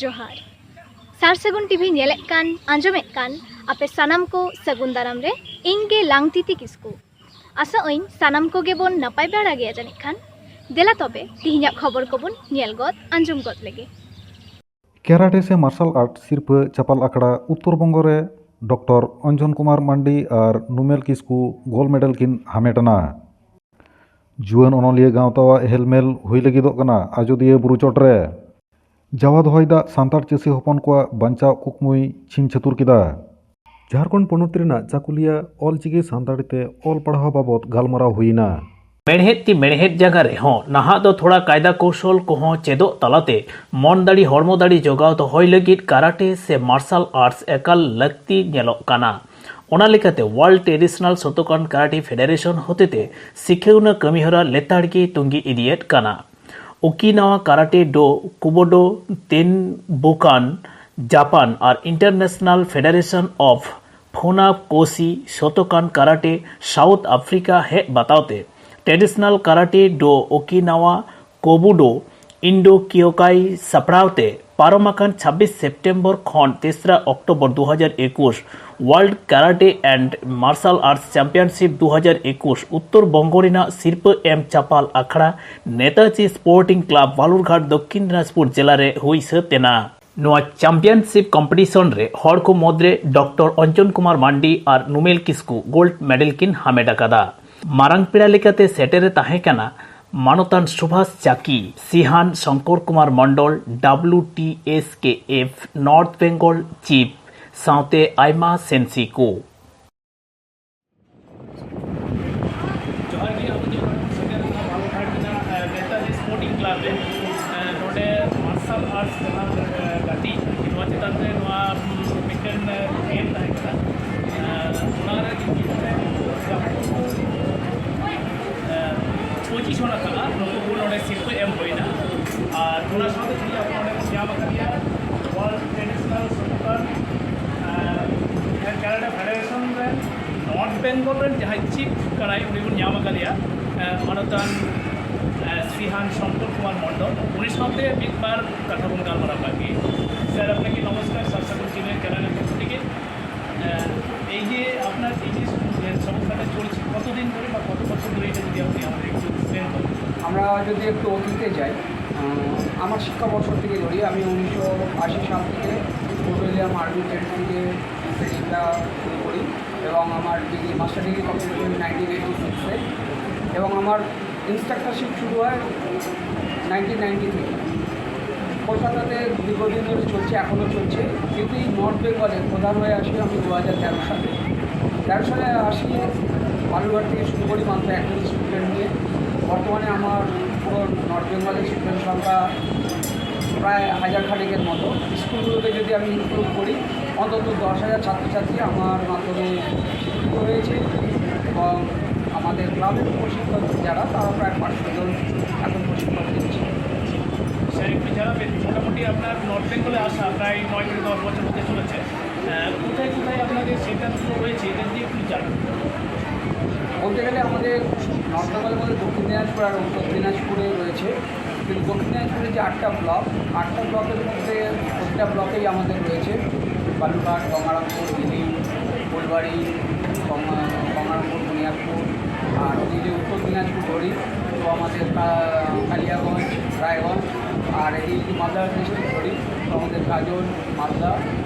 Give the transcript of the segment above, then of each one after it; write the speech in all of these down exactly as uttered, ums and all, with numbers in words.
ᱡᱚᱦᱟᱨ᱾ ᱥᱟᱨ ᱥᱟᱹᱜᱩᱱ ᱴᱤᱵᱷᱤ ᱧᱮᱞᱮᱫ ᱠᱟᱱ, ᱟᱸᱡᱚᱢᱮᱫ ᱠᱟᱱ ᱟᱯᱮ ᱥᱟᱱᱟᱢ ᱠᱚ ᱥᱟᱹᱜᱩᱱ ᱫᱟᱨᱟᱢ ᱨᱮ ᱤᱧ ᱜᱮ ᱞᱟᱝᱛᱤᱛᱤ ᱠᱤᱥᱠᱩ᱾ ᱟᱥᱟᱜ ᱟᱹᱧ ᱥᱟᱱᱟᱢ ᱠᱚᱜᱮ ᱵᱚᱱ ᱱᱟᱯᱟᱭ ᱵᱟᱲᱟ ᱜᱮᱭᱟ ᱡᱟᱹᱱᱤᱡ ᱠᱷᱟᱱ᱾ ᱫᱮᱞᱟ ᱛᱚᱵᱮ ᱛᱤᱦᱤᱧᱟᱜ ᱠᱷᱚᱵᱚᱨ ᱠᱚᱵᱚᱱ ᱧᱮᱞ ᱜᱚᱫ, ᱟᱸᱡᱚᱢ ᱜᱚᱫ ᱞᱮᱜᱮ᱾ ᱠᱮᱨᱟᱴᱮ ᱥᱮ ᱢᱟᱨᱥᱟᱞ ᱟᱨᱴ ᱥᱤᱨᱯᱟᱹ ᱪᱟᱯᱟᱞ ᱟᱠᱷᱲᱟ ᱩᱛᱛᱚᱨ ᱵᱚᱝᱜᱚ ᱨᱮ ᱰᱚᱠᱴᱚᱨ ᱚᱧᱡᱚᱱ ᱠᱩᱢᱟᱨ ᱢᱟᱱᱰᱤ ᱟᱨ ᱱᱩᱢᱮᱞ ᱠᱤᱥᱠᱩ ᱜᱳᱞᱰ ᱢᱮᱰᱮᱞ ᱠᱤᱱ ᱦᱟᱢᱮᱴ ᱮᱱᱟ᱾ ᱡᱩᱣᱟᱹᱱ ᱚᱱᱚᱞᱤᱭᱟᱹ ᱜᱟᱶᱛᱟᱣᱟᱜ ᱦᱮᱞᱢᱮᱞ ᱦᱩᱭ ᱞᱟᱹᱜᱤᱫᱚᱜ ᱠᱟᱱᱟ ᱟᱡᱚᱫᱤᱭᱟᱹ ᱵᱩᱨᱩ ᱪᱚᱴᱨᱮ᱾ ᱡᱟᱣᱟᱫ ᱦᱚᱭ ᱫᱟᱜ ᱥᱟᱱᱛᱟᱲ ᱪᱟᱹᱥᱤ ᱦᱚᱯᱚᱱ ᱠᱚᱣᱟᱜ ᱵᱟᱧᱪᱟᱣ ᱠᱩᱠᱢᱩᱭ ᱪᱷᱤᱝ ᱪᱷᱟᱹᱛᱩᱨ ᱠᱮᱫᱟ᱾ ᱡᱷᱟᱲᱠᱷᱚᱸᱰ ᱯᱚᱱᱚᱛ ᱨᱮᱱᱟᱜ ᱪᱟᱠᱩᱞᱤᱭᱟ ᱚᱞᱪᱤᱠᱤ ᱥᱟᱱᱛᱟᱲᱤ ᱛᱮ ᱚᱞ ᱯᱟᱲᱦᱟᱣ ᱵᱟᱵᱚᱛ ᱜᱟᱞᱢᱟᱨᱟᱣ ᱦᱩᱭᱮᱱᱟ᱾ ᱢᱮᱲᱦᱮᱫ ᱛᱤ ᱢᱮᱲᱦᱮᱫ ᱡᱟᱸᱜᱟ ᱨᱮᱦᱚᱸ ᱱᱟᱦᱟᱜ ᱫᱚ ᱛᱷᱚᱲᱟ ᱠᱟᱭᱫᱟ ᱠᱚᱣᱥᱚᱞ ᱠᱚᱦᱚᱸ ᱪᱮᱫᱚᱜ ᱛᱟᱞᱟᱛᱮ ᱢᱚᱱ ᱫᱟᱲᱮ ᱦᱚᱲᱢᱚ ᱫᱟᱲᱮ ᱡᱚᱜᱟᱣ ᱫᱚᱦᱚᱭ ᱞᱟᱹᱜᱤᱫ ᱠᱟᱨᱟᱴᱮ ᱥᱮ ᱢᱟᱨᱥᱟᱞ ᱟᱨᱴᱥ ᱮᱠᱟᱞ ᱞᱟᱹᱠᱛᱤ ᱧᱮᱞᱚᱜ ᱠᱟᱱᱟ᱾ ᱚᱱᱟ ᱞᱮᱠᱟᱛᱮ World Traditional Shotokan Karate Federation ᱦᱚᱛᱮᱛᱮ ᱥᱤᱠᱷᱟᱹᱣᱱᱟ ᱠᱟᱹᱢᱤᱦᱚᱨᱟ ᱞᱮᱛᱟᱲ ᱜᱮ ᱛᱩᱸᱜᱤ ᱤᱫᱤᱭᱮᱫ ᱠᱟᱱᱟ᱾ ᱳᱠᱤᱱᱟᱣᱟ ᱠᱟᱨᱟᱴᱮ ᱰᱳ ᱠᱩᱵᱳᱰᱳ ᱛᱮᱱᱵᱩᱠᱟᱱ ᱡᱟᱯᱟᱱ ᱟᱨ International Federation of Funakoshi Shotokan Karate South Africa ᱦᱮᱡ ᱵᱟᱛᱟᱣᱛᱮ Traditional Karate Do Okinawa Kobudo Indo Kyokai ᱥᱟᱯᱲᱟᱣ ᱛᱮ ᱯᱟᱨᱚᱢ ᱟᱠᱟᱱ ᱪᱷᱟᱵᱵᱤᱥ ᱥᱮᱯᱴᱮᱢᱵᱚᱨ ᱠᱷᱚᱱ ᱛᱮᱥᱨᱟ ᱚᱠᱴᱳᱵᱚᱨ ᱫᱩ ᱦᱟᱡᱟᱨ ᱮᱠᱩᱥ World Karate and Martial Arts Championship ᱫᱩ ᱦᱟᱡᱟᱨ ᱮᱠᱩᱥ ᱩᱛᱛᱚᱨ ᱵᱚᱝᱜᱚ ᱨᱮᱱᱟᱜ ᱥᱤᱨᱯᱟᱹ ᱮᱢ ᱪᱟᱯᱟᱞ ᱟᱠᱷᱲᱟ ᱱᱮᱛᱟᱡᱤ ᱥᱯᱳᱨᱴᱤᱝ ᱠᱞᱟᱵᱽ ᱵᱟᱞᱩᱨᱜᱷᱟᱴ ᱫᱚᱠᱠᱷᱤᱱ ᱫᱤᱱᱟᱡᱽᱯᱩᱨ ᱡᱮᱞᱟ ᱨᱮ ᱦᱩᱭ ᱥᱟᱹᱛ ᱮᱱᱟ᱾ ᱱᱚᱣᱟ ᱪᱟᱢᱯᱤᱭᱟᱱᱥᱤᱯ ᱠᱚᱢᱯᱤᱴᱤᱥᱚᱱ ᱨᱮ ᱦᱚᱲ ᱠᱚ ᱢᱩᱫᱽᱨᱮ ᱰᱚᱠᱴᱚᱨ ᱚᱧᱡᱚᱱ ᱠᱩᱢᱟᱨ ᱢᱟᱱᱰᱤ ᱟᱨ ᱱᱩᱢᱮᱞ ᱠᱤᱥᱠᱩ ᱜᱳᱞᱰ ᱢᱮᱰᱮᱞ ᱠᱤᱱ ᱦᱟᱢᱮᱴ ᱟᱠᱟᱫᱟ᱾ ᱢᱟᱨᱟᱝ ᱯᱮᱲᱟ ᱞᱮᱠᱟᱛᱮ ᱥᱮᱴᱮᱨᱮ ᱛᱟᱦᱮᱸ ᱠᱟᱱᱟ ᱢᱟᱱᱚᱛᱟᱱ ᱥᱩᱵᱷᱟᱥ ᱪᱟᱠᱤ, ᱥᱤᱦᱟᱱ ᱥᱚᱝᱠᱚᱨ ᱠᱩᱢᱟᱨ ᱢᱚᱱᱰᱚᱞ, W T S K F North Bengal Chief, ᱥᱟᱶᱛᱮ ᱟᱭᱢᱟ ᱥᱮᱱᱥᱤ ᱠᱚ᱾ ᱡᱚᱦᱟᱨ ᱜᱮ, ᱟᱵᱚ ᱡᱮ ᱱᱚᱰᱮ ᱵᱚᱱ ᱥᱮᱴᱮᱨ ᱟᱠᱟᱱᱟ ᱵᱟᱞᱩᱨᱜᱷᱟᱴ ᱨᱮᱱᱟᱜ, ᱮ, ᱱᱮᱛᱟᱡᱤ ᱥᱯᱳᱨᱴᱤᱝ ᱠᱞᱟᱵᱽ ᱨᱮ, ᱮ, ᱱᱚᱰᱮ ᱢᱟᱨᱥᱟᱞ ᱟᱨᱴᱥ ᱡᱟᱦᱟᱸ, ᱮ, ᱜᱟᱛᱮᱜ, ᱱᱚᱣᱟ ᱪᱮᱛᱟᱱ ᱨᱮ ᱱᱚᱣᱟ, ᱩᱢ, ᱢᱤᱫᱴᱮᱱ, ᱮ, ᱜᱮᱢ ᱛᱟᱦᱮᱸ ᱠᱟᱱᱟ᱾ ᱮ, ᱚᱱᱟ ᱨᱮ ᱡᱩᱫᱤ ᱱᱚᱰᱮ, ᱮ, ᱯᱚᱡᱤᱥᱚᱱ ᱟᱠᱟᱫᱼᱟ, ᱱᱩᱠᱩ ᱠᱚ ᱱᱚᱰᱮ ᱥᱤᱨᱯᱟᱹ ᱮᱢ ᱦᱩᱭᱱᱟ᱾ ᱟᱨ ᱚᱱᱟ ᱥᱟᱶᱛᱮ ᱛᱮᱦᱮᱧ ᱟᱵᱚ ᱱᱚᱰᱮ ᱵᱚᱱ ᱧᱟᱢ ᱟᱠᱟᱫᱮᱭᱟ World Traditional Shotokan, ᱮ, ᱠᱟᱨᱟᱴᱮ ᱯᱷᱮᱰᱟᱨᱮᱥᱚᱱ ᱨᱮᱱ ᱱᱚᱨᱛᱷ ᱵᱮᱝᱜᱚᱞ ᱨᱮᱱ ᱡᱟᱦᱟᱸᱭ ᱪᱤᱯ ᱠᱟᱱᱟᱭ, ᱩᱱᱤ ᱵᱚᱱ ᱧᱟᱢ ᱟᱠᱟᱫᱮᱭᱟ, ᱮ, ᱢᱟᱱᱚᱛᱟᱱ, ᱮ, ᱥᱨᱤᱦᱟᱱ ᱥᱚᱝᱠᱚᱨ ᱠᱩᱢᱟᱨ ᱢᱚᱱᱰᱚᱞ᱾ ᱩᱱᱤ ᱥᱟᱶᱛᱮ ᱢᱤᱫ ᱵᱟᱨ ᱠᱟᱛᱷᱟ ᱵᱚᱱ ᱜᱟᱞᱢᱟᱨᱟᱣ ᱠᱟᱜ ᱜᱮ᱾ স্যার, আপনাকে নমস্কার, সাতসাগর টিমের চ্যানেলের পক্ষ থেকে। আহ, এই যে আপনার এই যে সংস্থাটা চলছে, কতদিন ধরে বা কত বছর ধরে এটা যদি আপনি আমাদের একটু এক্সপ্লেন করেন। আমরা যদি একটু অতীতে যাই, আহ, আমার শিক্ষাবর্ষ থেকে ধরি, আমি উনিশশো আশি সাল থেকে ফোর্ট উইলিয়াম আর্মি একাডেমিতে ট্রেনিংটা শুরু করি এবং আমার ডিগ্রি, মাস্টার ডিগ্রি কমপ্লিট করি নাইনটিন এইটি সিক্সে এবং আমার ইনস্ট্রাক্টরশিপ শুরু হয় নাইনটিন নাইনটি থেকে। কলকাতাতে দীর্ঘদিন ধরে চলছে, এখনও চলছে, কিন্তু এই নর্থ বেঙ্গলে প্রধান হয়ে আসি আমি দু হাজার তেরো সালে। তেরো সালে আসি বালুরঘাট থেকে শুরু করি মাত্র একজন স্টুডেন্ট নিয়ে। বর্তমানে আমার পুরো নর্থ বেঙ্গলের স্টুডেন্ট সংখ্যা প্রায় হাজার খানেকের মতো। স্কুলগুলোতে যদি আমি ইনক্লুড করি, অন্তত দশ হাজার ছাত্রছাত্রী আমার মাধ্যমে শিক্ষিত হয়েছে এবং আমাদের ক্লাবের প্রশিক্ষক যারা, তারা প্রায় পাঁচশো জন এখন প্রশিক্ষণ দিচ্ছে। স্যার, একটু জানাবেন, মোটামুটি আপনার নর্থ বেঙ্গলে আসা প্রায় নয় থেকে দশ বছর হতে চলেছে। আহ, কোথায় কোথায় আপনাদের সেন্টারগুলো রয়েছে, এটা যদি একটু জানান। বলতে গেলে আমাদের নর্থ বেঙ্গলের মধ্যে দক্ষিণ দিনাজপুর আর উত্তর দিনাজপুরে রয়েছে। কিন্তু দক্ষিণ দিনাজপুরে যে আটটা ব্লক, আটটা ব্লকের মধ্যে প্রতিটা ব্লকেই আমাদের রয়েছে বালুরঘাট, গঙ্গারামপুর, হিলি, ফুলবাড়ি, গঙ্গা-, গঙ্গারামপুর, বুনিয়াদপুর। আর যদি উত্তর দিনাজপুর ধরি, তো আমাদের কা-, কালিয়াগঞ্জ, রায়গঞ্জ। আর এদিকে যদি মালদা ডিস্ট্রিক্ট ধরি, তো আমাদের গাজল, মালদা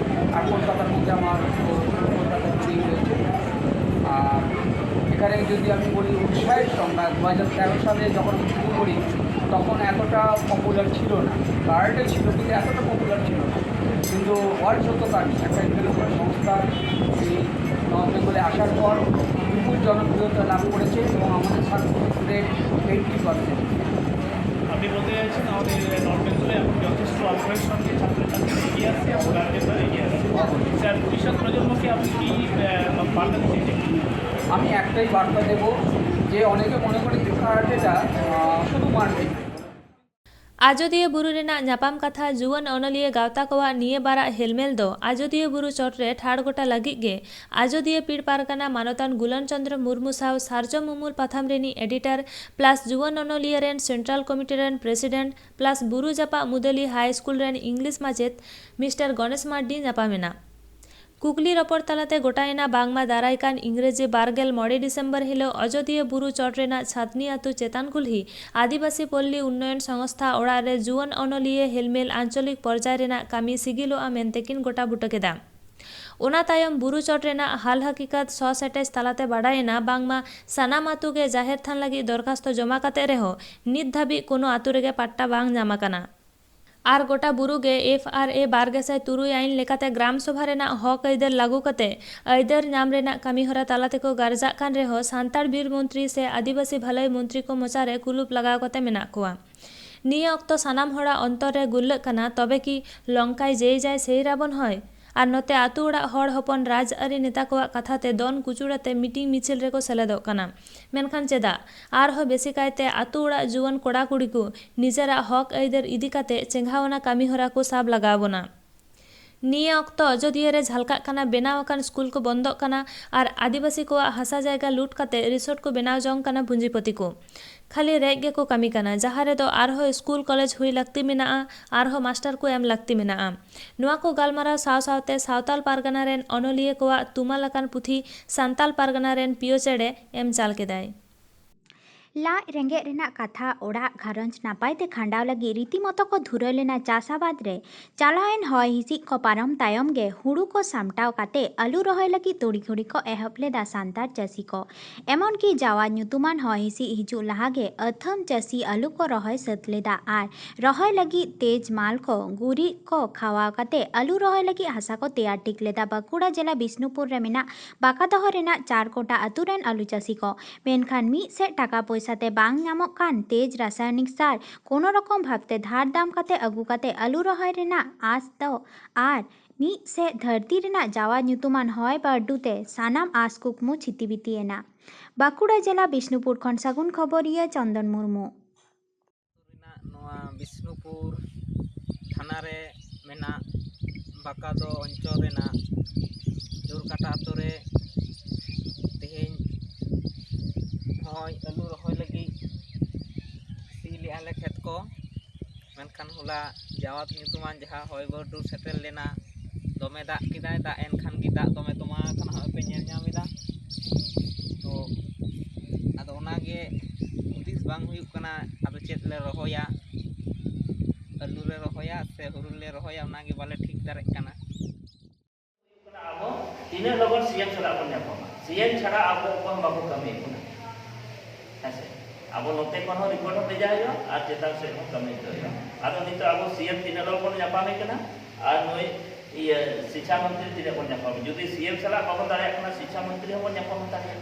আর কলকাতার মধ্যে আমার কলকাতার দুদিন রয়েছে। আর এখানে যদি আমি বলি উৎসাহের সংজ্ঞা, দু হাজার তেরো সালে যখন আমি শুরু করি, তখন এতটা পপুলার ছিল না। কার্ডে ছিল, কিন্তু এতটা পপুলার ছিল না। কিন্তু ওয়ার্ল্ড সত্য তার একটা ইন্টারন্যাশনাল সংস্থা এই নর্থ বেঙ্গলে আসার পর বিপুল জনপ্রিয়তা লাভ করেছে এবং আমাদের সাকসেস রেট এইটটি পার্সেন্ট। আপনি বলতে চাইছেন আমাদের নর্থ বেঙ্গলে এখন যথেষ্ট আগ্রহের সঙ্গে ছাত্রছাত্রী এগিয়ে আসছে এবং গার্জেনরা এগিয়ে আসছে। স্যার, ভবিষ্যৎ প্রজন্মকে আপনি কি আহ, বার্তা দিতে চাইছেন? আমি একটাই বার্তা দেব যে অনেকে মনে করে যে কারাটেটা আহ, শুধু মারপিট। ᱟᱡᱚᱫᱤᱭᱟᱹ ᱵᱩᱨᱩ ᱨᱮᱱᱟᱜ ᱧᱟᱯᱟᱢ ᱠᱟᱛᱷᱟ᱾ ᱡᱩᱣᱟᱹᱱ ᱚᱱᱚᱞᱤᱭᱟᱹ ᱜᱟᱶᱛᱟ ᱠᱚᱣᱟᱜ ᱱᱤᱭᱟᱹ ᱵᱟᱨᱟᱜ ᱦᱮᱞᱢᱮᱞ ᱫᱚ ᱟᱡᱚᱫᱤᱭᱟᱹ ᱵᱩᱨᱩ ᱪᱚᱴ ᱨᱮ ᱴᱷᱟᱲ ᱜᱚᱴᱟ ᱞᱟᱹᱜᱤᱫ ᱜᱮ ᱟᱡᱚᱫᱤᱭᱟᱹ ᱯᱤᱲ ᱯᱟᱨᱜᱟᱱᱟ ᱢᱟᱱᱚᱛᱟᱱ ᱜᱩᱞᱚᱱ ᱪᱚᱸᱫᱽᱨᱚ ᱢᱩᱨᱢᱩ ᱥᱟᱶ ᱥᱟᱨᱡᱚᱢ ᱩᱢᱩᱞ ᱯᱟᱛᱷᱟᱢ ᱨᱤᱱᱤᱡ ᱮᱰᱤᱴᱚᱨ ᱯᱞᱟᱥ ᱡᱩᱣᱟᱹᱱ ᱚᱱᱚᱞᱤᱭᱟᱹ ᱨᱮᱱ ᱥᱮᱱᱴᱨᱟᱞ ᱠᱚᱢᱤᱴᱤ ᱨᱮᱱ ᱯᱨᱮᱥᱤᱰᱮᱱᱴ ᱯᱞᱟᱥ ᱵᱩᱨᱩ ᱡᱟᱯᱟᱜ ᱢᱩᱫᱟᱹᱞᱤ ᱦᱟᱭ ᱥᱠᱩᱞ ᱨᱮᱱ ᱤᱝᱞᱤᱥ ᱢᱟᱪᱮᱫ ᱢᱤᱥᱴᱟᱨ ᱜᱚᱱᱮᱥ ᱢᱟᱨᱰᱤ ᱧᱟᱯᱟᱢᱮᱱᱟ᱾ ᱠᱩᱠᱞᱤ ᱨᱚᱯᱚᱲ ᱛᱟᱞᱟᱛᱮ ᱜᱚᱴᱟᱭᱮᱱᱟ ᱵᱟᱝᱢᱟ ᱫᱟᱨᱟᱭ ᱠᱟᱱ ᱤᱝᱨᱮᱡᱤ ᱵᱟᱨᱜᱮᱞ ᱢᱚᱬᱮ ᱰᱤᱥᱮᱢᱵᱚᱨ ᱦᱤᱞᱚᱜ ᱟᱡᱚᱫᱤᱭᱟᱹ ᱵᱩᱨᱩ ᱪᱚᱴ ᱨᱮᱱᱟᱜ ᱪᱷᱟᱛᱱᱤ ᱟᱹᱛᱩ ᱪᱮᱛᱟᱱ ᱠᱩᱞᱦᱤ ᱟᱹᱫᱤᱵᱟᱹᱥᱤ ᱯᱚᱞᱞᱤ ᱩᱱᱱᱚᱭᱚᱱ ᱥᱚᱝᱥᱛᱷᱟ ᱚᱲᱟᱜ ᱨᱮ ᱡᱩᱣᱟᱹᱱ ᱚᱱᱚᱞᱤᱭᱟᱹ ᱦᱮᱞᱢᱮᱞ ᱟᱧᱪᱚᱞᱤᱠ ᱯᱚᱨᱡᱟᱭ ᱨᱮᱱᱟᱜ ᱠᱟᱹᱢᱤ ᱥᱤᱜᱤᱞᱚᱜᱼᱟ ᱢᱮᱱᱛᱮ ᱠᱤᱱ ᱜᱚᱴᱟ ᱵᱩᱴᱟᱹ ᱠᱮᱫᱟ᱾ ᱚᱱᱟ ᱛᱟᱭᱚᱢ ᱵᱩᱨᱩ ᱪᱚᱴ ᱨᱮᱱᱟᱜ ᱦᱟᱞ ᱦᱟᱹᱠᱤᱠᱟᱛ ᱥᱚ ᱥᱮᱴᱮᱡ ᱛᱟᱞᱟᱛᱮ ᱵᱟᱰᱟᱭᱮᱱᱟ ᱵᱟᱝᱢᱟ ᱥᱟᱱᱟᱢ ᱟᱹᱛᱩ ᱜᱮ ᱡᱟᱦᱮᱨ ᱛᱷᱟᱱ ᱞᱟᱹᱜᱤᱫ ᱫᱚᱨᱠᱷᱟᱥᱛᱚ ᱡᱚᱢᱟ ᱠᱟᱛᱮ ᱨᱮᱦᱚᱸ ᱱᱤᱛ ᱫᱷᱟᱹᱵᱤᱡ ᱠᱳᱱᱳ ᱟᱹᱛᱩ ᱨᱮᱜᱮ ᱯᱟᱴᱴᱟ ᱵᱟᱝ ᱧᱟᱢ ᱟᱠᱟᱱᱟ᱾ ᱟᱨ ᱜᱚᱴᱟ ᱵᱩᱨᱩ ᱜᱮ ᱮᱯᱷ ᱟᱨ ᱮ ᱵᱟᱨ ᱜᱮᱥᱟᱭ ᱛᱩᱨᱩᱭ ᱟᱭᱤᱱ ᱞᱮᱠᱟᱛᱮ ᱜᱨᱟᱢ ᱥᱚᱵᱷᱟ ᱨᱮᱱᱟᱜ ᱦᱚᱠ ᱟᱹᱭᱫᱟᱹᱨ ᱞᱟᱹᱜᱩ ᱠᱟᱛᱮ ᱟᱹᱭᱫᱟᱹᱨ ᱧᱟᱢ ᱨᱮᱱᱟᱜ ᱠᱟᱹᱢᱤ ᱦᱚᱨᱟ ᱛᱟᱞᱟ ᱛᱮᱠᱚ ᱜᱟᱨᱡᱟᱜ ᱠᱟᱱ ᱨᱮᱦᱚᱸ ᱥᱟᱱᱛᱟᱲ ᱵᱤᱨ ᱢᱚᱱᱛᱨᱤ ᱥᱮ ᱟᱹᱫᱤᱵᱟᱹᱥᱤ ᱵᱷᱟᱹᱞᱟᱹᱭ ᱢᱚᱱᱛᱨᱤ ᱠᱚ ᱢᱚᱪᱟ ᱨᱮ ᱠᱩᱞᱩᱯ ᱞᱟᱜᱟᱣ ᱠᱟᱛᱮ ᱢᱮᱱᱟᱜ ᱠᱚᱣᱟ᱾ ᱱᱤᱭᱟᱹ ᱚᱠᱛᱚ ᱥᱟᱱᱟᱢ ᱦᱚᱲᱟᱜ ᱚᱱᱛᱚᱨ ᱨᱮ ᱜᱩᱨᱞᱟᱹᱜ ᱠᱟᱱᱟ, ᱛᱚᱵᱮ ᱠᱤ ᱞᱚᱝᱠᱟᱭ ᱡᱮᱭ ᱡᱟᱭ ᱥᱮᱭ ᱨᱟᱵᱚᱱ ᱦᱚᱭ? ᱟᱨ ᱱᱚᱛᱮ ᱟᱹᱛᱩ ᱚᱲᱟᱜ ᱦᱚᱲ ᱦᱚᱯᱚᱱ ᱨᱟᱡᱽᱟᱹᱨᱤ ᱱᱮᱛᱟ ᱠᱚᱣᱟᱜ ᱠᱟᱛᱷᱟ ᱛᱮ ᱫᱚᱱ ᱠᱩᱪᱩᱲ ᱟᱛᱮ ᱢᱤᱴᱤᱝ ᱢᱤᱪᱷᱤᱞ ᱨᱮᱠᱚ ᱥᱮᱞᱮᱫᱚᱜ ᱠᱟᱱᱟ᱾ ᱢᱮᱱᱠᱷᱟᱱ ᱪᱮᱫᱟᱜ? ᱟᱨᱦᱚᱸ ᱵᱮᱥᱤ ᱠᱟᱭᱛᱮ ᱟᱹᱛᱩ ᱚᱲᱟᱜ ᱡᱩᱣᱟᱹᱱ ᱠᱚᱲᱟ ᱠᱩᱲᱤ ᱠᱚ ᱱᱤᱡᱮᱨᱟᱜ ᱦᱚᱠ ᱟᱹᱭᱫᱟᱹᱨ ᱤᱫᱤ ᱠᱟᱛᱮ ᱪᱮᱸᱜᱷᱟᱣᱱᱟ ᱠᱟᱹᱢᱤ ᱦᱚᱨᱟ ᱠᱚ ᱥᱟᱵ ᱞᱟᱜᱟᱣ ᱵᱚᱱᱟ᱾ ᱱᱤᱭᱟᱹ ᱚᱠᱛᱚ ᱟᱡᱚᱫᱤᱭᱟᱹ ᱨᱮ ᱡᱷᱟᱞᱠᱟᱜ ᱠᱟᱱᱟ ᱵᱮᱱᱟᱣ ᱟᱠᱟᱱ ᱥᱠᱩᱞ ᱠᱚ ᱵᱚᱱᱫᱚᱜ ᱠᱟᱱᱟ ᱟᱨ ᱟᱹᱫᱤᱵᱟᱹᱥᱤ ᱠᱚᱣᱟᱜ ᱦᱟᱥᱟ ᱡᱟᱭᱜᱟ ᱞᱩᱴ ᱠᱟᱛᱮ ᱨᱤᱥᱚᱨᱴ ᱠᱚ ᱵᱮᱱᱟᱣ ᱡᱚᱝ ᱠᱟᱱᱟ ᱯᱩᱸᱡᱤᱯᱚᱛᱤ ᱠᱚ᱾ ᱠᱷᱟᱹᱞᱤ ᱨᱮᱡ ᱜᱮᱠᱚ ᱠᱟᱹᱢᱤ ᱠᱟᱱᱟ, ᱡᱟᱦᱟᱸ ᱨᱮᱫᱚ ᱟᱨᱦᱚᱸ ᱥᱠᱩᱞ ᱠᱚᱞᱮᱡᱽ ᱦᱩᱭ ᱞᱟᱹᱠᱛᱤ ᱢᱮᱱᱟᱜᱼᱟ, ᱟᱨᱦᱚᱸ ᱢᱟᱥᱴᱟᱨ ᱠᱚ ᱮᱢ ᱞᱟᱹᱠᱛᱤ ᱢᱮᱱᱟᱜᱼᱟ᱾ ᱱᱚᱣᱟ ᱠᱚ ᱜᱟᱞᱢᱟᱨᱟᱣ ᱥᱟᱶ ᱥᱟᱶᱛᱮ ᱥᱟᱶᱛᱟᱞ ᱯᱟᱨᱜᱟᱱᱟ ᱨᱮᱱ ᱚᱱᱚᱞᱤᱭᱟᱹ ᱠᱚᱣᱟᱜ ᱛᱩᱢᱟᱹᱞ ᱟᱠᱟᱱ ᱯᱩᱛᱷᱤ ᱥᱟᱱᱛᱟᱞ ᱯᱟᱨᱜᱟᱱᱟ ᱨᱮᱱ ᱯᱤᱭᱳ ᱪᱮᱬᱮ ᱮᱢ ᱪᱟᱞ ᱠᱮᱫᱟᱭ᱾ ᱞᱟᱡ ᱨᱮᱸᱜᱮᱡ ᱨᱮᱱᱟᱜ ᱠᱟᱛᱷᱟ, ᱚᱲᱟᱜ ᱜᱷᱟᱨᱚᱸᱡᱽ ᱱᱟᱯᱟᱭ ᱛᱮ ᱠᱷᱟᱸᱰᱟᱣ ᱞᱟᱹᱜᱤᱫ ᱨᱤᱛᱤ ᱢᱚᱛᱚ ᱠᱚ ᱫᱷᱩᱨᱟᱹᱣ ᱞᱮᱱᱟ ᱪᱟᱥ ᱟᱵᱟᱫ ᱨᱮ᱾ ᱪᱟᱞᱟᱣᱮᱱ ᱦᱚᱭ ᱦᱤᱸᱥᱤᱫ ᱠᱚ ᱯᱟᱨᱚᱢ ᱛᱟᱭᱚᱢ ᱜᱮ ᱦᱩᱲᱩ ᱠᱚ ᱥᱟᱢᱴᱟᱣ ᱠᱟᱛᱮ ᱟᱹᱞᱩ ᱨᱚᱦᱚᱭ ᱞᱟᱹᱜᱤᱫ ᱛᱩᱲᱤ ᱠᱷᱩᱲᱤ ᱠᱚ ᱮᱦᱚᱵ ᱞᱮᱫᱟ ᱥᱟᱱᱛᱟᱲ ᱪᱟᱹᱥᱤ ᱠᱚ᱾ ᱮᱢᱚᱱ ᱠᱤ ᱡᱟᱣᱟᱫ ᱧᱩᱛᱩᱢᱟᱱ ᱦᱚᱭ ᱦᱤᱸᱥᱤᱫ ᱦᱤᱡᱩᱜ ᱞᱟᱦᱟ ᱜᱮ ᱟᱹᱛᱷᱟᱹᱢ ᱪᱟᱹᱥᱤ ᱟᱹᱞᱩ ᱠᱚ ᱨᱚᱦᱚᱭ ᱥᱟᱹᱛ ᱞᱮᱫᱟ ᱟᱨ ᱨᱚᱦᱚᱭ ᱞᱟᱹᱜᱤᱫ ᱛᱮᱡᱽ ᱢᱟᱞ ᱠᱚ, ᱜᱩᱨᱤᱡ ᱠᱚ ᱠᱷᱟᱣᱟᱣ ᱠᱟᱛᱮ ᱟᱹᱞᱩ ᱨᱚᱦᱚᱭ ᱞᱟᱹᱜᱤᱫ ᱦᱟᱥᱟ ᱠᱚ ᱛᱮᱭᱟᱨ ᱴᱷᱤᱠ ᱞᱮᱫᱟ ᱵᱟᱸᱠᱩᱲᱟ ᱡᱮᱞᱟ ᱵᱤᱥᱱᱩᱯᱩᱨ ᱨᱮ ᱢᱮᱱᱟᱜ ᱵᱟᱠᱟᱫᱚᱦᱚ ᱨᱮᱱᱟᱜ ᱪᱟᱨᱠᱳᱴᱟ ᱟᱹᱛᱩ ᱨᱮᱱ ᱟᱹᱞᱩ ᱪᱟᱹᱥᱤ ᱠᱚ᱾ ᱢᱮᱱᱠᱷᱟᱱ ᱢᱤᱫ ᱥᱮᱫ ᱴᱟᱠᱟ ᱯᱚᱭᱥᱟ ᱛᱮ ᱵᱟᱝ ᱧᱟᱢᱚᱜ ᱠᱟᱱ ᱛᱮᱡᱽ ᱨᱟᱥᱟᱭᱚᱱᱤᱠ ᱥᱟᱨ ᱠᱳᱱᱳ ᱨᱚᱠᱚᱢ ᱵᱷᱟᱵᱽᱛᱮ ᱫᱷᱟᱨ ᱫᱟᱢ ᱠᱟᱛᱮ ᱟᱹᱜᱩ ᱠᱟᱛᱮ ᱟᱹᱞᱩ ᱨᱚᱦᱚᱭ ᱨᱮᱱᱟᱜ ᱟᱸᱥ ᱫᱚ ᱟᱨ ᱢᱤᱫ ᱥᱮᱫ ᱫᱷᱟᱹᱨᱛᱤ ᱨᱮᱱᱟᱜ ᱡᱟᱣᱟ ᱧᱩᱛᱩᱢᱟᱱ ᱦᱚᱭ ᱵᱟᱹᱨᱰᱩ ᱛᱮ ᱥᱟᱱᱟᱢ ᱟᱸᱥ ᱠᱩᱠᱢᱩ ᱪᱷᱤᱛᱤ ᱵᱤᱛᱤ ᱮᱱᱟ᱾ ᱵᱟᱸᱠᱩᱲᱟ ᱡᱮᱞᱟ ᱵᱤᱥᱱᱩᱯᱩᱨ ᱠᱷᱚᱱ ᱥᱟᱹᱜᱩᱱ ᱠᱷᱚᱵᱚᱨᱤᱭᱟᱹ ᱪᱚᱱᱫᱚᱱ ᱢᱩᱨᱢᱩ᱾ ᱨᱮᱱᱟᱜ ᱱᱚᱣᱟ ᱵᱤᱥᱱᱩᱯᱩᱨ ᱛᱷᱟᱱᱟ ᱨᱮ ᱢᱮᱱᱟᱜ ᱵᱟᱠᱟᱫᱚ ᱚᱧᱪᱚᱞ ᱨᱮᱱᱟᱜ ᱡᱳᱨᱠᱟᱴᱟ ᱟᱛᱳ ᱨᱮ ᱛᱮᱦᱮᱧ ᱱᱚᱜᱼᱚᱭ ᱟᱹᱞᱩ ᱨᱚᱦᱚᱭ ᱞᱟᱹᱜᱤᱫ ᱥᱤ ᱞᱮᱜᱼᱟ ᱞᱮ ᱠᱷᱮᱛ ᱠᱚ᱾ ᱢᱮᱱᱠᱷᱟᱱ ᱦᱚᱞᱟ ᱡᱟᱣᱟᱫ ᱧᱩᱛᱩᱢᱟᱱ ᱡᱟᱦᱟᱸ ᱦᱚᱭ ᱵᱟᱹᱨᱰᱩ ᱥᱮᱴᱮᱨ ᱞᱮᱱᱟ, ᱫᱚᱢᱮ ᱫᱟᱜ ᱠᱮᱫᱟᱭ᱾ ᱫᱟᱜ ᱮᱱ ᱠᱷᱟᱱ ᱜᱮ ᱫᱟᱜ ᱫᱚᱢᱮ ᱛᱚᱸᱵᱟ ᱟᱠᱟᱱᱟ, ᱦᱚᱸᱜᱼᱚᱭ ᱯᱮ ᱧᱮᱞ ᱧᱟᱢ ᱮᱫᱟ᱾ ᱛᱚ ᱟᱫᱚ ᱚᱱᱟᱜᱮ ᱦᱩᱫᱤᱥ ᱵᱟᱝ ᱦᱩᱭᱩᱜ ᱠᱟᱱᱟ, ᱟᱫᱚ ᱪᱮᱫ ᱞᱮ ᱨᱚᱦᱚᱭᱟ? ᱟᱹᱞᱩ ᱞᱮ ᱨᱚᱦᱚᱭᱟ ᱥᱮ ᱦᱩᱲᱩ ᱞᱮ ᱨᱚᱦᱚᱭᱟ, ᱚᱱᱟᱜᱮ ᱵᱟᱞᱮ ᱴᱷᱤᱠ ᱫᱟᱲᱮᱜ ᱠᱟᱱᱟ᱾ ᱟᱵᱚ ᱛᱤᱱᱟᱹᱜ ᱞᱚᱜᱚᱱ ᱥᱤ ᱮᱢ ᱥᱟᱞᱟᱜ ᱵᱚᱱ ᱧᱟᱯᱟᱢᱟ, ᱥᱤ ᱮᱢ ᱪᱷᱟᱲᱟ ᱟᱵᱚ ᱚᱠᱚᱭ ᱦᱚᱸ ᱵᱟᱠᱚ ᱠᱟᱹᱢᱤᱭᱮᱫ ᱵᱚᱱᱟ᱾ ᱦᱮᱸᱥᱮ? ᱟᱵᱚ ᱱᱚᱛᱮ ᱠᱷᱚᱱ ᱦᱚᱸ ᱨᱤᱯᱳᱨᱴ ᱦᱚᱸ ᱵᱷᱮᱡᱟ ᱦᱩᱭᱩᱜᱼᱟ ᱟᱨ ᱪᱮᱛᱟᱱ ᱥᱮᱫ ᱦᱚᱸ ᱠᱟᱹᱢᱤ ᱦᱚᱪᱚ ᱦᱩᱭᱩᱜᱼᱟ᱾ ᱟᱫᱚ ᱱᱤᱛᱚᱜ ᱟᱵᱚ ᱥᱤ ᱮᱢ ᱛᱤᱱᱟᱹᱜ ᱞᱚᱜᱚᱱ ᱵᱚᱱ ᱧᱟᱯᱟᱢᱮ ᱠᱟᱱᱟ ᱟᱨ ᱱᱩᱭ ᱤᱭᱟᱹ ᱥᱤᱪᱪᱷᱟ ᱢᱚᱱᱛᱨᱤ ᱛᱤᱱᱟᱹᱜ ᱵᱚᱱ ᱧᱟᱯᱟᱢᱟ? ᱡᱩᱫᱤ ᱥᱤ ᱮᱢ ᱥᱟᱞᱟᱜ ᱵᱟᱵᱚᱱ ᱫᱟᱲᱮᱭᱟᱜ ᱠᱟᱱᱟ, ᱥᱤᱪᱪᱷᱟ ᱢᱚᱱᱛᱨᱤ ᱦᱚᱸᱵᱚᱱ ᱧᱟᱯᱟᱢ ᱦᱟᱛᱟᱲᱮᱭᱟ᱾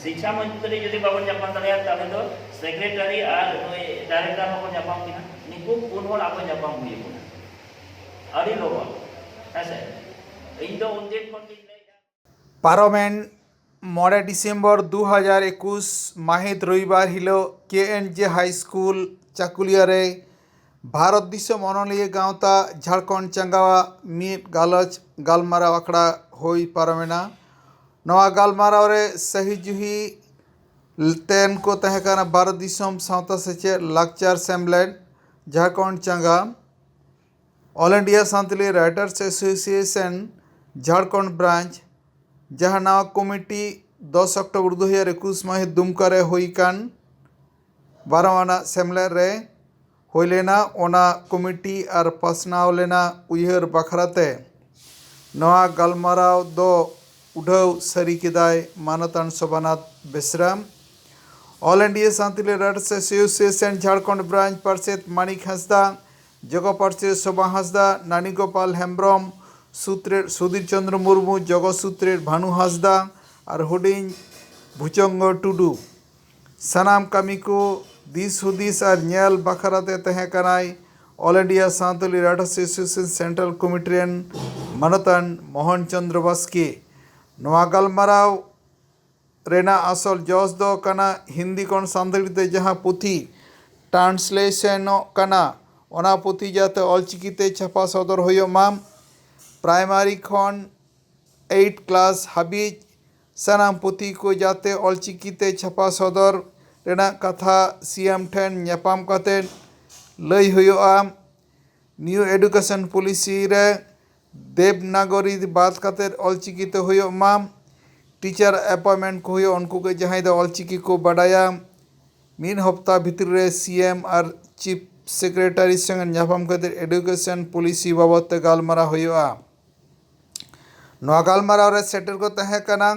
ᱥᱤᱪᱪᱷᱟ ᱢᱚᱱᱛᱨᱤ ᱡᱩᱫᱤ ᱵᱟᱵᱚᱱ ᱧᱟᱯᱟᱢ ᱫᱟᱲᱮᱭᱟᱜᱼᱟ, ᱛᱟᱦᱚᱞᱮ ᱫᱚ ᱥᱮᱠᱨᱮᱴᱟᱨᱤ ᱟᱨ ᱱᱩᱭ ᱰᱟᱭᱨᱮᱠᱴᱚᱨ ᱦᱚᱸᱵᱚᱱ ᱧᱟᱯᱟᱢ ᱠᱤᱱᱟ᱾ ᱱᱩᱠᱩ ᱯᱩᱱ ᱦᱚᱲ ᱟᱵᱚ ᱧᱟᱯᱟᱢ ᱦᱩᱭ ᱟᱵᱚᱱᱟ ᱟᱹᱰᱤ ᱞᱚᱜᱚᱱ᱾ ᱦᱮᱸᱥᱮ? ᱤᱧ ᱫᱚ ᱩᱱᱫᱤᱱ ᱠᱷᱚᱱ ᱜᱤᱧ ᱞᱟᱹᱭᱮᱫᱼᱟ᱾ ᱯᱟᱨᱚᱢᱮᱱ ᱢᱚᱬᱮ ᱰᱤᱥᱮᱢᱵᱚᱨ ᱫᱩ ᱦᱟᱡᱟᱨ ᱮᱠᱩᱥ ᱢᱟᱹᱦᱤᱛ ᱨᱚᱵᱤᱵᱟᱨ ᱦᱤᱞᱳᱜ ᱠᱮ ᱮᱱ ᱡᱮ ᱦᱟᱭ ᱥᱠᱩᱞ ᱪᱟᱠᱩᱞᱤᱭᱟᱹ ᱨᱮ ᱵᱷᱟᱨᱚᱛ ᱫᱤᱥᱚᱢ ᱚᱱᱚᱞᱤᱭᱟᱹ ᱜᱟᱶᱛᱟ ᱡᱷᱟᱲᱠᱷᱚᱸᱰ ᱪᱟᱸᱜᱟᱣᱟᱜ ᱢᱤᱫ ᱜᱟᱞᱚᱪ ᱜᱟᱞᱢᱟᱨᱟᱣ ᱟᱠᱷᱲᱟ ᱦᱩᱭ ᱯᱟᱨᱚᱢᱮᱱᱟ᱾ ᱱᱚᱣᱟ ᱜᱟᱞᱢᱟᱨᱟᱣ ᱨᱮ ᱥᱟᱹᱦᱤ ᱡᱩᱦᱤ ᱛᱮᱱ ᱠᱚ ᱛᱟᱦᱮᱸ ᱠᱟᱱᱟ ᱵᱷᱟᱨᱚᱛ ᱫᱤᱥᱚᱢ ᱥᱟᱶᱛᱟ ᱥᱮᱪᱮᱫ ᱞᱟᱠᱪᱟᱨ ᱥᱮᱢᱞᱮᱫ ᱡᱷᱟᱲᱠᱷᱚᱸᱰ ᱪᱟᱸᱜᱟ, All India Santali Writers Association Jharkhand branch, ᱡᱟᱦᱟᱸ ᱱᱟᱣᱟ ᱠᱚᱢᱤᱴᱤ ᱫᱚᱥ ᱚᱠᱴᱳᱵᱚᱨ ᱫᱩ ᱦᱟᱡᱟᱨ ᱮᱠᱩᱥ ᱢᱟᱹᱦᱤᱛ ᱫᱩᱢᱠᱟ ᱨᱮ ᱦᱩᱭ ᱟᱠᱟᱱ ᱵᱟᱨᱚ ᱟᱱᱟᱜ ᱥᱮᱢᱞᱮᱫ ᱨᱮ ᱦᱩᱭ ᱞᱮᱱᱟ᱾ ᱚᱱᱟ ᱠᱚᱢᱤᱴᱤ ᱟᱨ ᱯᱟᱥᱱᱟᱣ ᱞᱮᱱᱟ ᱩᱭᱦᱟᱹᱨ ᱵᱟᱠᱷᱨᱟ ᱛᱮ ᱱᱚᱣᱟ ᱜᱟᱞᱢᱟᱨᱟᱣ ᱫᱚ ᱩᱰᱷᱟᱹᱣ ᱥᱟᱹᱨᱤ ᱠᱮᱫᱟᱭ ᱢᱟᱱᱚᱛᱟᱱ ᱥᱳᱵᱷᱟᱱᱟᱛᱷ ᱵᱮᱥᱨᱟ᱾ All India Santali Writers Association Jharkhand branch ᱯᱟᱨᱥᱮᱛ ᱢᱟᱱᱤᱠ ᱦᱟᱸᱥᱫᱟ, ᱡᱚᱜᱚ ᱯᱟᱨᱥᱮᱛ ᱥᱳᱵᱷᱟ ᱦᱟᱸᱥᱫᱟ, ᱱᱟᱱᱤ ᱜᱳᱯᱟᱞ ᱦᱮᱢᱵᱨᱚᱢ, ᱥᱩᱛᱨᱮᱛ ᱥᱩᱫᱷᱤᱨ ᱪᱚᱸᱫᱽᱨᱚ ᱢᱩᱨᱢᱩ, ᱡᱚᱜᱚ ᱥᱩᱛᱨᱮᱛ ᱵᱷᱟᱱᱩ ᱦᱟᱸᱥᱫᱟ ᱟᱨ ᱦᱩᱰᱤᱧ ᱵᱷᱩᱡᱚᱝᱜᱚ ᱴᱩᱰᱩ᱾ ᱥᱟᱱᱟᱢ ᱠᱟᱹᱢᱤ ᱠᱚ ᱫᱤᱥ ᱦᱩᱫᱤᱥ ᱟᱨ ᱧᱮᱞ ᱵᱟᱠᱷᱨᱟ ᱛᱮ ᱛᱟᱦᱮᱸ ᱠᱟᱱᱟᱭ All India Santali Writers Association Central Committee ᱨᱮᱱ ᱢᱟᱱᱚᱛᱟᱱ ᱢᱳᱦᱚᱱ ᱪᱚᱸᱫᱽᱨᱚ ᱵᱟᱥᱠᱮ᱾ ᱱᱚᱣᱟ ᱜᱟᱞᱢᱟᱨᱟᱣ ᱨᱮᱱᱟᱜ ᱟᱥᱚᱞ ᱡᱚᱥ ᱫᱚ ᱠᱟᱱᱟ ᱦᱤᱱᱫᱤ ᱠᱷᱚᱱ ᱥᱟᱱᱛᱟᱲᱤ ᱛᱮ ᱡᱟᱦᱟᱸ ᱯᱩᱛᱷᱤ ᱴᱨᱟᱱᱥᱞᱮᱥᱚᱱᱚᱜ ᱠᱟᱱᱟ, ᱚᱱᱟ ᱯᱩᱛᱷᱤ ᱡᱟᱛᱮ ᱚᱞᱪᱤᱠᱤᱛᱮ ᱪᱷᱟᱯᱟ ᱥᱚᱫᱚᱨ ᱦᱩᱭᱩᱜ ᱢᱟ᱾ ᱯᱨᱟᱭᱢᱟᱨᱤ ᱠᱷᱚᱱ ᱮᱭᱤᱴ ᱠᱞᱟᱥ ᱦᱟᱹᱵᱤᱡ ᱥᱟᱱᱟᱢ ᱯᱩᱛᱷᱤ ᱠᱚ ᱡᱟᱛᱮ ᱚᱞᱪᱤᱠᱤᱛᱮ ᱪᱷᱟᱯᱟ ᱥᱚᱫᱚᱨ ᱨᱮᱱᱟᱜ ᱠᱟᱛᱷᱟ ᱥᱤ ᱮᱢ ᱴᱷᱮᱱ ᱧᱟᱯᱟᱢ ᱠᱟᱛᱮ ᱞᱟᱹᱭ ᱦᱩᱭᱩᱜᱼᱟ᱾ ᱱᱤᱭᱩ ᱮᱰᱩᱠᱮᱥᱚᱱ ᱯᱚᱞᱤᱥᱤ ᱨᱮ ᱫᱮᱵᱽᱱᱟᱜᱚᱨᱤ ᱵᱟᱫ ᱠᱟᱛᱮ ᱚᱞᱪᱤᱠᱤ ᱛᱮ ᱦᱩᱭᱩᱜ ᱢᱟ᱾ ᱴᱤᱪᱟᱨ ᱮᱯᱚᱭᱮᱱᱴᱢᱮᱱᱴ ᱠᱚ ᱦᱩᱭᱩᱜ, ᱩᱱᱠᱩ ᱜᱮ ᱡᱟᱦᱟᱸᱭ ᱫᱚ ᱚᱞᱪᱤᱠᱤ ᱠᱚ ᱵᱟᱰᱟᱭᱟ᱾ ᱢᱤᱫ ᱦᱚᱯᱛᱟ ᱵᱷᱤᱛᱨᱤ ᱨᱮ ᱥᱤ ᱮᱢ ᱟᱨ ᱪᱤᱯ ᱥᱮᱠᱨᱮᱴᱟᱨᱤ ᱥᱚᱸᱜᱮ ᱧᱟᱯᱟᱢ ᱠᱟᱛᱮ ᱮᱰᱩᱠᱮᱥᱚᱱ ᱯᱚᱞᱤᱥᱤ ᱵᱟᱵᱚᱫ ᱛᱮ ᱜᱟᱞᱢᱟᱨᱟᱣ ᱦᱩᱭᱩᱜᱼᱟ᱾ ᱱᱚᱣᱟ ᱜᱟᱞᱢᱟᱨᱟᱣ ᱨᱮ ᱥᱮᱴᱮᱨ ᱠᱚ ᱛᱟᱦᱮᱸ ᱠᱟᱱᱟ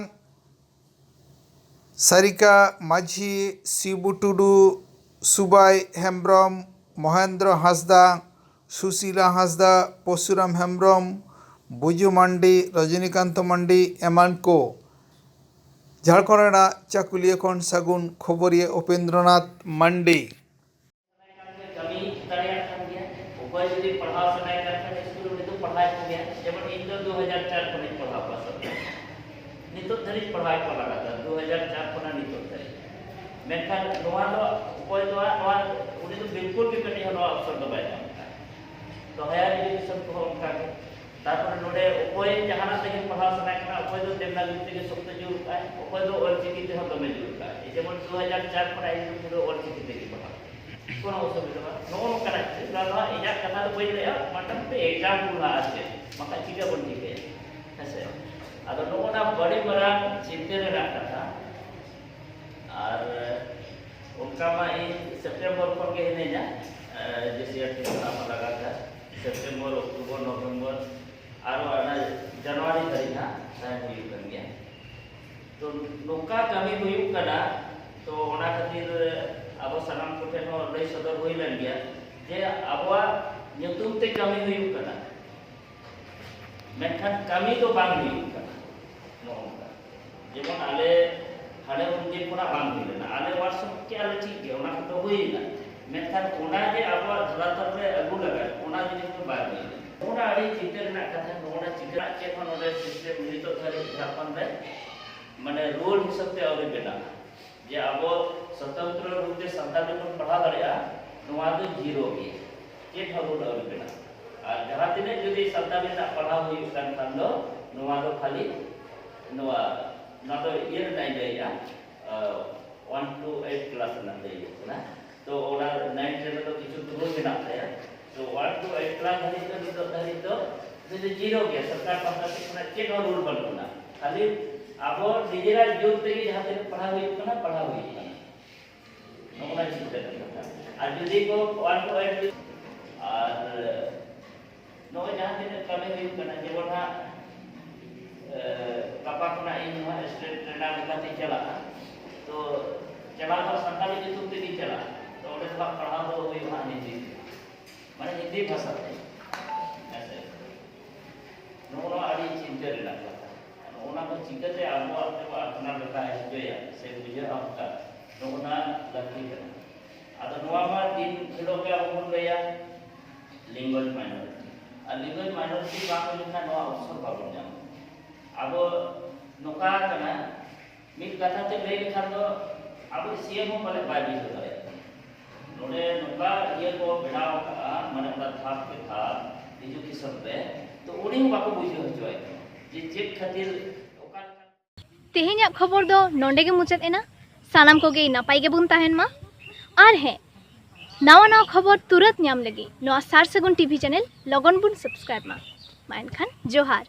ᱥᱟᱨᱤᱠᱟ ᱢᱟᱹᱡᱷᱤ, ᱥᱤᱵᱩ ᱴᱩᱰᱩ, ᱥᱩᱵᱟᱭ ᱦᱮᱢᱵᱨᱚᱢ, ᱢᱚᱦᱮᱱᱫᱨᱚ ᱦᱟᱸᱥᱫᱟ, ᱥᱩᱥᱤᱞᱟ ᱦᱟᱸᱥᱫᱟ, ᱯᱚᱨᱥᱩᱨᱟᱢ ᱦᱮᱢᱵᱨᱚᱢ, ᱵᱩᱡᱩ ᱢᱟᱱᱰᱤ, ᱨᱚᱡᱚᱱᱤᱠᱟᱱᱛ ᱢᱟᱱᱰᱤ ᱮᱢᱟᱱ ᱠᱚ᱾ ᱡᱷᱟᱲᱠᱷᱚᱸᱰ ᱨᱮᱱᱟᱜ ᱪᱟᱠᱩᱞᱤᱭᱟᱹ ᱠᱷᱚᱱ ᱥᱟᱹᱜᱩᱱ ᱠᱷᱚᱵᱚᱨᱤᱭᱟᱹ ᱩᱯᱮᱱᱫᱨᱚᱱᱟᱛᱷ ᱢᱟᱱᱰᱤ᱾ ᱠᱟᱹᱢᱤ ᱫᱟᱲᱮᱭᱟᱜ ᱠᱟᱱ ᱜᱮᱭᱟ᱾ ᱚᱠᱚᱭ ᱡᱩᱫᱤ ᱯᱟᱲᱦᱟᱣ ᱥᱟᱱᱟᱭᱮ ᱠᱟᱱ ᱠᱷᱟᱱ ᱥᱠᱩᱞ ᱨᱮ ᱩᱱᱤ ᱫᱚ ᱯᱟᱲᱦᱟᱣ ᱠᱚ ᱜᱮᱭᱟ᱾ ᱡᱮᱢᱚᱱ ᱤᱧ ᱫᱚ ᱫᱩ ᱦᱟᱡᱟᱨ ᱪᱟᱨ ᱠᱷᱚᱱᱤᱧ ᱯᱟᱲᱦᱟᱣ ᱯᱟᱥ ᱟᱠᱟᱱᱟ, ᱱᱤᱛᱚᱜ ᱫᱷᱟᱹᱨᱤᱡ ᱯᱟᱲᱦᱟᱣ ᱠᱚ ᱞᱟᱜᱟᱛᱟᱨ ᱫᱩ ᱦᱟᱡᱟᱨ ᱪᱟᱨ ᱠᱷᱚᱱᱟᱜ ᱱᱤᱛᱚᱜ ᱫᱷᱟᱹᱨᱤᱡ᱾ ᱢᱮᱱᱠᱷᱟᱱ ᱱᱚᱣᱟ ᱫᱚ ᱚᱠᱚᱭ ᱫᱚ ᱦᱟᱸᱜ ᱱᱚᱣᱟ, ᱩᱱᱤ ᱫᱚ ᱵᱤᱞᱠᱩᱞ ᱜᱮ ᱠᱟᱹᱴᱤᱡ ᱦᱚᱸ ᱱᱚᱣᱟ ᱚᱯᱥᱚᱱ ᱫᱚ ᱵᱟᱭ ᱧᱟᱢ ᱟᱠᱟᱫᱟ᱾ ᱛᱚ ᱦᱟᱭᱟᱨ ᱮᱰᱩᱠᱮᱥᱚᱱ ᱠᱚᱦᱚᱸ ᱚᱱᱠᱟ ᱜᱮ᱾ ᱛᱟᱨᱯᱚᱨᱮ ᱱᱚᱰᱮ ᱚᱠᱚᱭ ᱡᱟᱦᱟᱱᱟᱜ ᱛᱮᱜᱮ ᱯᱟᱲᱦᱟᱣ ᱥᱟᱱᱟᱭᱮ ᱠᱟᱱᱟ, ᱚᱠᱚᱭ ᱫᱚ ᱫᱮᱵᱽᱱᱟᱜᱚᱨᱤ ᱛᱮᱜᱮ ᱥᱚᱠᱛᱚ ᱡᱳᱨ ᱠᱟᱜᱼᱟᱭ, ᱚᱠᱚᱭ ᱫᱚ ᱚᱞᱪᱤᱠᱤ ᱛᱮᱦᱚᱸ ᱫᱚᱢᱮ ᱡᱳᱨ ᱠᱟᱜᱼᱟᱭ᱾ ᱡᱮᱢᱚᱱ ᱫᱩ ᱦᱟᱡᱟᱨ ᱪᱟᱨ ᱠᱷᱚᱱᱟᱜ ᱤᱧ ᱫᱚ ᱯᱩᱨᱟᱹ ᱚᱞᱪᱤᱠᱤ ᱛᱮᱜᱮ ᱯᱟᱲᱦᱟᱣ᱾ ᱠᱳᱱᱳ ᱚᱥᱩᱵᱤᱫᱷᱟ ᱵᱟᱝ᱾ ᱱᱚᱜᱼᱚ ᱱᱚᱝᱠᱟᱱᱟᱜ ᱪᱮᱫ, ᱱᱚᱣᱟ ᱫᱚ ᱦᱟᱸᱜ ᱤᱧᱟᱹᱜ ᱠᱟᱛᱷᱟ ᱫᱚ ᱵᱟᱹᱧ ᱞᱟᱹᱭᱟ, ᱢᱤᱫᱴᱟᱝ ᱢᱤᱫᱴᱮᱱ ᱮᱠᱡᱟᱢᱯᱚᱞ ᱦᱟᱸᱜ ᱟᱨ ᱪᱮᱫ, ᱵᱟᱠᱷᱟᱡ ᱪᱤᱠᱟᱹ ᱵᱚᱱ ᱴᱷᱤᱠᱟᱹᱭᱟ? ᱦᱮᱸ ᱥᱮ? ᱟᱫᱚ ᱱᱚᱜᱼᱚ ᱱᱟ ᱵᱟᱹᱲᱤᱡ ᱢᱟᱨᱟᱝ ᱪᱤᱱᱛᱟᱹ ᱨᱮᱱᱟᱜ ᱠᱟᱛᱷᱟ᱾ ᱟᱨ ᱚᱱᱠᱟ ᱢᱟ ᱤᱧ ᱥᱮᱯᱴᱮᱢᱵᱚᱨ ᱠᱷᱚᱱ ᱜᱮ ᱦᱤᱱᱟᱹᱧᱟ, ᱡᱮ ᱥᱤ ᱟᱨ ᱴᱤ ᱠᱷᱚᱱᱟᱜ ᱢᱟ ᱞᱟᱜᱟᱛᱟᱨ ᱥᱮᱯᱴᱮᱢᱵᱚᱨ, ᱚᱠᱴᱳᱵᱚᱨ, ᱱᱚᱵᱷᱮᱢᱵᱚᱨ, ᱟᱨᱚ ᱚᱱᱟ ᱡᱟᱱᱩᱣᱟᱨᱤ ᱫᱷᱟᱹᱨᱤᱡ ᱦᱟᱸᱜ ᱛᱟᱦᱮᱸ ᱦᱩᱭᱩᱜ ᱠᱟᱱ ᱜᱮᱭᱟ᱾ ᱛᱚ ᱱᱚᱝᱠᱟ ᱠᱟᱹᱢᱤ ᱦᱩᱭᱩᱜ ᱠᱟᱱᱟ᱾ ᱛᱚ ᱚᱱᱟ ᱠᱷᱟᱹᱛᱤᱨ ᱟᱵᱚ ᱥᱟᱱᱟᱢ ᱠᱚᱴᱷᱮᱱ ᱦᱚᱸ ᱞᱟᱹᱭ ᱥᱚᱫᱚᱨ ᱦᱩᱭ ᱞᱮᱱ ᱜᱮᱭᱟ ᱡᱮ ᱟᱵᱚᱣᱟᱜ ᱧᱩᱛᱩᱢ ᱛᱮ ᱠᱟᱹᱢᱤ ᱦᱩᱭᱩᱜ ᱠᱟᱱᱟ, ᱢᱮᱱᱠᱷᱟᱱ ᱠᱟᱹᱢᱤ ᱫᱚ ᱵᱟᱝ ᱦᱩᱭᱩᱜ ᱠᱟᱱᱟ᱾ ᱱᱚᱜᱼᱚ ᱱᱚᱝᱠᱟ᱾ ᱡᱮᱢᱚᱱ ᱟᱞᱮ ᱦᱟᱸᱰᱮ ᱩᱱ ᱫᱤᱱ ᱠᱷᱚᱱᱟᱜ ᱵᱟᱝ ᱦᱩᱭ ᱞᱮᱱᱟ, ᱟᱞᱮ ᱣᱟᱨᱠᱥᱚᱯ ᱠᱮᱜᱼᱟ ᱞᱮ ᱴᱷᱤᱠ ᱜᱮ, ᱚᱱᱟ ᱠᱚᱫᱚ ᱦᱩᱭ ᱮᱱᱟ, ᱢᱮᱱᱠᱷᱟᱱ ᱚᱱᱟ ᱡᱮ ᱟᱵᱚᱣᱟᱜ ᱫᱷᱚᱨᱟᱛᱚᱞ ᱨᱮ ᱟᱹᱜᱩ ᱞᱟᱜᱟᱜ, ᱚᱱᱟ ᱡᱤᱱᱤᱥ ᱫᱚ ᱵᱟᱭ ᱦᱩᱭ ᱞᱮᱱᱟ᱾ ᱚᱱᱟ ᱟᱹᱰᱤ ᱪᱤᱱᱛᱟᱹ ᱨᱮᱱᱟᱜ ᱠᱟᱛᱷᱟ᱾ ᱱᱚᱜᱼᱚ ᱱᱟ ᱪᱤᱠᱟᱹ ᱪᱮᱫ ᱦᱚᱸ ᱱᱚᱰᱮ ᱥᱤᱥᱴᱮᱢ ᱱᱤᱛᱚᱜ ᱫᱷᱟᱹᱨᱤᱡ ᱡᱷᱟᱲᱠᱷᱚᱸᱰ ᱨᱮ ᱢᱟᱱᱮ ᱨᱩᱣᱟᱹᱲ ᱦᱤᱥᱟᱹᱵ ᱛᱮ ᱟᱹᱣᱨᱤ ᱵᱮᱱᱟᱜᱼᱟ᱾ ᱡᱮ ᱟᱵᱚ ᱥᱚᱛᱚᱱᱛᱨᱚ ᱨᱩᱯ ᱛᱮ ᱥᱟᱱᱛᱟᱲᱤ ᱵᱚᱱ ᱯᱟᱲᱦᱟᱣ ᱫᱟᱲᱮᱭᱟᱜᱼᱟ, ᱱᱚᱣᱟ ᱫᱚ ᱡᱤᱨᱳ ᱜᱮ, ᱪᱮᱫ ᱦᱚᱸ ᱨᱩᱞ ᱟᱹᱣᱨᱤ ᱵᱮᱱᱟᱜ᱾ ᱟᱨ ᱡᱟᱦᱟᱸ ᱛᱤᱱᱟᱹᱜ ᱡᱩᱫᱤ ᱥᱟᱱᱛᱟᱲᱤ ᱨᱮᱱᱟᱜ ᱯᱟᱲᱦᱟᱣ ᱦᱩᱭᱩᱜ ᱠᱟᱱ ᱠᱷᱟᱱ ᱫᱚ ᱱᱚᱣᱟ ᱫᱚ ᱠᱷᱟᱹᱞᱤ ᱱᱚᱣᱟ, ᱱᱚᱣᱟ ᱫᱚ ᱤᱭᱟᱹ ᱨᱮᱱᱟᱜ ᱤᱧ ᱞᱟᱹᱭᱮᱜᱼᱟ, ᱚᱣᱟᱱ ᱴᱩ ᱮᱭᱤᱴ ᱠᱞᱟᱥ ᱨᱮᱱᱟᱜ ᱞᱟᱹᱭ ᱦᱩᱭᱩᱜ ᱠᱟᱱᱟ᱾ ᱛᱚ ᱚᱱᱟ ᱱᱟᱭᱤᱱ ᱴᱮᱱ ᱨᱮᱫᱚ ᱠᱤᱪᱷᱩ ᱨᱩᱞ ᱢᱮᱱᱟᱜ ᱛᱟᱭᱟ᱾ ᱛᱚ ᱚᱣᱟᱱ ᱴᱩ ᱮᱭᱤᱴ ᱠᱞᱟᱥ ᱫᱷᱟᱹᱨᱤᱡ ᱫᱚ ᱱᱤᱛᱚᱜ ᱫᱷᱟᱹᱨᱤᱡ ᱫᱚ ᱩᱱᱤ ᱫᱚ ᱡᱤᱨᱳ ᱜᱮᱭᱟ, ᱥᱚᱨᱠᱟᱨ ᱯᱟᱦᱴᱟ ᱥᱮᱫ ᱠᱷᱚᱱᱟᱜ ᱪᱮᱫ ᱦᱚᱸ ᱨᱩᱞ ᱵᱟᱹᱱᱩᱜ ᱟᱱᱟ᱾ ᱠᱷᱟᱹᱞᱤ ᱟᱵᱚ ᱱᱤᱡᱮᱨᱟᱜ ᱡᱳᱨ ᱛᱮᱜᱮ ᱡᱟᱦᱟᱸ ᱛᱤᱱᱟᱹᱜ ᱯᱟᱲᱦᱟᱣ ᱦᱩᱭᱩᱜ ᱠᱟᱱᱟ, ᱯᱟᱲᱦᱟᱣ ᱦᱩᱭᱩᱜ ᱠᱟᱱᱟ᱾ ᱱᱚᱜᱼᱚ ᱱᱟ ᱪᱤᱱᱛᱟᱹ ᱨᱮᱱᱟᱜ ᱠᱟᱛᱷᱟ᱾ ᱟᱨ ᱡᱩᱫᱤ ᱠᱚ ᱚᱣᱟᱱ ᱴᱩ ᱮᱭᱤᱴ ᱟᱨ ᱱᱚᱜᱼᱚᱭ ᱡᱟᱦᱟᱸ ᱛᱤᱱᱟᱹᱜ ᱠᱟᱹᱢᱤ ᱦᱩᱭᱩᱜ ᱠᱟᱱᱟ, ᱡᱮᱢᱚᱱ ᱦᱟᱸᱜ, ᱮ, ᱜᱟᱯᱟ ᱠᱷᱚᱱᱟᱜ ᱤᱧ ᱦᱟᱸᱜ ᱥᱴᱮᱴ ᱴᱨᱮᱱᱟᱨ ᱞᱮᱠᱟᱛᱤᱧ ᱪᱟᱞᱟᱜᱼᱟ᱾ ᱛᱚ ᱪᱟᱞᱟᱣ ᱫᱚ ᱥᱟᱱᱛᱟᱲᱤ ᱧᱩᱛᱩᱢ ᱛᱮᱜᱤᱧ ᱪᱟᱞᱟᱜᱼᱟ᱾ ᱛᱚ ᱚᱸᱰᱮ ᱫᱚ ᱦᱟᱸᱜ ᱯᱟᱲᱦᱟᱣ ᱫᱚ ᱦᱩᱭᱩᱜᱼᱟ ᱦᱟᱸᱜ ᱦᱤᱱᱫᱤ ᱛᱮ᱾ ᱢᱟᱱᱮ ᱦᱤᱱᱫᱤ ᱵᱷᱟᱥᱟ ᱛᱮ᱾ ᱦᱮᱸ ᱥᱮ? ᱱᱚᱜᱼᱚ ᱱᱚᱣᱟ ᱟᱹᱰᱤ ᱪᱤᱱᱛᱟᱹ ᱨᱮᱱᱟᱜ ᱠᱟᱛᱷᱟ᱾ ᱱᱚᱜᱼᱚ ᱱᱚᱣᱟ ᱠᱚ ᱪᱤᱠᱟᱹᱛᱮ ᱟᱵᱚᱣᱟᱜ ᱛᱮᱵᱚ ᱟᱯᱱᱟᱨ ᱞᱮᱠᱟ ᱦᱚᱪᱚᱭᱟ ᱥᱮ ᱵᱩᱡᱷᱟᱹᱜᱼᱟ ᱚᱱᱠᱟ, ᱱᱚᱜᱼᱚ ᱱᱚᱣᱟ ᱞᱟᱹᱠᱛᱤ ᱠᱟᱱᱟ᱾ ᱟᱫᱚ ᱱᱚᱣᱟ ᱢᱟ ᱫᱤᱱ ᱦᱤᱞᱳᱜ ᱜᱮ ᱟᱵᱚ ᱵᱚᱱ ᱞᱟᱹᱭᱟ language minority᱾ ᱟᱨ language minority ᱵᱟᱝ ᱦᱩᱭ ᱞᱮᱱᱠᱷᱟᱱ ᱱᱚᱣᱟ ᱚᱯᱥᱚᱨ ᱵᱟᱵᱚᱱ ᱧᱟᱢᱟ᱾ ᱟᱵᱚ ᱱᱚᱝᱠᱟ ᱠᱟᱱᱟ, ᱢᱤᱫ ᱠᱟᱛᱷᱟ ᱛᱮ ᱞᱟᱹᱭ ᱞᱮᱠᱷᱟᱱ ᱫᱚ ᱟᱵᱚ ᱥᱤ ᱮᱢ ᱦᱚᱸ ᱯᱟᱞᱮ ᱵᱟᱭ ᱵᱩᱡᱷᱟᱹᱣ ᱫᱟᱲᱮᱭᱟᱜ ᱠᱟᱱᱟ᱾ ᱱᱚᱰᱮ ᱱᱚᱝᱠᱟ ᱤᱭᱟᱹ ᱠᱚ ᱵᱮᱱᱟᱣ ᱟᱠᱟᱫᱼᱟ, ᱢᱟᱱᱮ ᱚᱱᱟ ᱫᱷᱟᱯ ᱠᱮ ᱫᱷᱟᱯ ᱮᱰᱩᱠᱮᱥᱚᱱ ᱨᱮ, ᱛᱚ ᱩᱱᱤ ᱦᱚᱸ ᱵᱟᱠᱚ ᱵᱩᱡᱷᱟᱹᱣ ᱦᱚᱪᱚᱭᱮᱫ ᱠᱟᱱᱟ ᱡᱮ ᱪᱮᱫ ᱠᱷᱟᱹᱛᱤᱨ, ᱚᱠᱟ ᱞᱮᱠᱟ᱾ ᱛᱮᱦᱮᱧᱟᱜ ᱠᱷᱚᱵᱚᱨ ᱫᱚ ᱱᱚᱰᱮ ᱜᱮ ᱢᱩᱪᱟᱹᱫ ᱮᱱᱟ᱾ ᱥᱟᱱᱟᱢ ᱠᱚᱜᱮ ᱱᱟᱯᱟᱭ ᱜᱮᱵᱚᱱ ᱛᱟᱦᱮᱱ ᱢᱟ᱾ ᱟᱨ ᱦᱮᱸ, ᱱᱟᱣᱟ ᱱᱟᱣᱟ ᱠᱷᱚᱵᱚᱨ ᱛᱩᱨᱟᱹᱛ ᱧᱟᱢ ᱞᱟᱹᱜᱤᱫ ᱱᱚᱣᱟ ᱥᱟᱨ ᱥᱟᱹᱜᱩᱱ ᱴᱤᱵᱷᱤ ᱪᱮᱱᱮᱞ ᱞᱚᱜᱚᱱ ᱵᱚᱱ ᱥᱟᱵᱥᱠᱨᱟᱭᱤᱵ ᱢᱟ᱾ ᱢᱟ ᱮᱱᱠᱷᱟᱱ ᱡᱚᱦᱟᱨ᱾